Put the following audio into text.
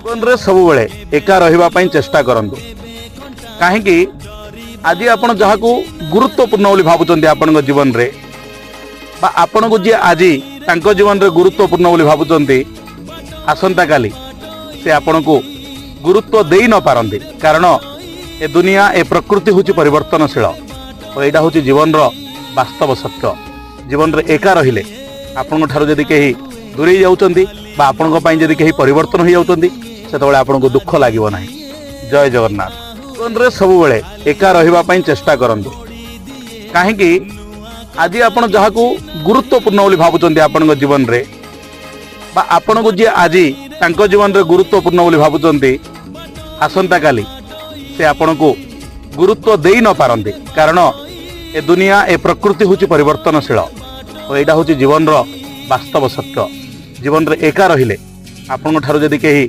ଜୀବନରେ ସବୁବେଳେ ଏକା ରହିବା ପାଇଁ ଚେଷ୍ଟା କରନ୍ତୁ। କାହିଁକି? ଆଜି ଆପଣ ଯାହାକୁ ଗୁରୁତ୍ୱପୂର୍ଣ୍ଣ ବୋଲି ଭାବୁଛନ୍ତି ଆପଣଙ୍କ ଜୀବନରେ ବା ଆପଣଙ୍କୁ ଯିଏ ଆଜି ତାଙ୍କ ଜୀବନରେ ଗୁରୁତ୍ୱପୂର୍ଣ୍ଣ ବୋଲି ଭାବୁଛନ୍ତି, ଆସନ୍ତାକାଲି ସେ ଆପଣଙ୍କୁ ଗୁରୁତ୍ୱ ଦେଇ ନ ପାରନ୍ତି। କାରଣ ଏ ଦୁନିଆ, ଏ ପ୍ରକୃତି ହେଉଛି ପରିବର୍ତ୍ତନଶୀଳ ଓ ଏଇଟା ହେଉଛି ଜୀବନର ବାସ୍ତବ ସତ୍ୟ। ଜୀବନରେ ଏକା ରହିଲେ, ଆପଣଙ୍କ ଠାରୁ ଯଦି କେହି ଦୂରେଇ ଯାଉଛନ୍ତି ବା ଆପଣଙ୍କ ପାଇଁ ଯଦି କେହି ପରିବର୍ତ୍ତନ ହୋଇଯାଉଛନ୍ତି, ସେତେବେଳେ ଆପଣଙ୍କୁ ଦୁଃଖ ଲାଗିବ ନାହିଁ। ଜୟ ଜଗନ୍ନାଥ। ଜୀବନରେ ସବୁବେଳେ ଏକା ରହିବା ପାଇଁ ଚେଷ୍ଟା କରନ୍ତୁ। କାହିଁକି? ଆଜି ଆପଣ ଯାହାକୁ ଗୁରୁତ୍ୱପୂର୍ଣ୍ଣ ବୋଲି ଭାବୁଛନ୍ତି ଆପଣଙ୍କ ଜୀବନରେ ବା ଆପଣଙ୍କୁ ଯିଏ ଆଜି ତାଙ୍କ ଜୀବନରେ ଗୁରୁତ୍ୱପୂର୍ଣ୍ଣ ବୋଲି ଭାବୁଛନ୍ତି, ଆସନ୍ତାକାଲି ସେ ଆପଣଙ୍କୁ ଗୁରୁତ୍ୱ ଦେଇ ନ ପାରନ୍ତି। କାରଣ ଏ ଦୁନିଆ, ଏ ପ୍ରକୃତି ହେଉଛି ପରିବର୍ତ୍ତନଶୀଳ ଓ ଏଇଟା ହେଉଛି ଜୀବନର ବାସ୍ତବ ସତ୍ୟ। ଜୀବନରେ ଏକା ରହିଲେ, ଆପଣଙ୍କ ଠାରୁ ଯଦି କେହି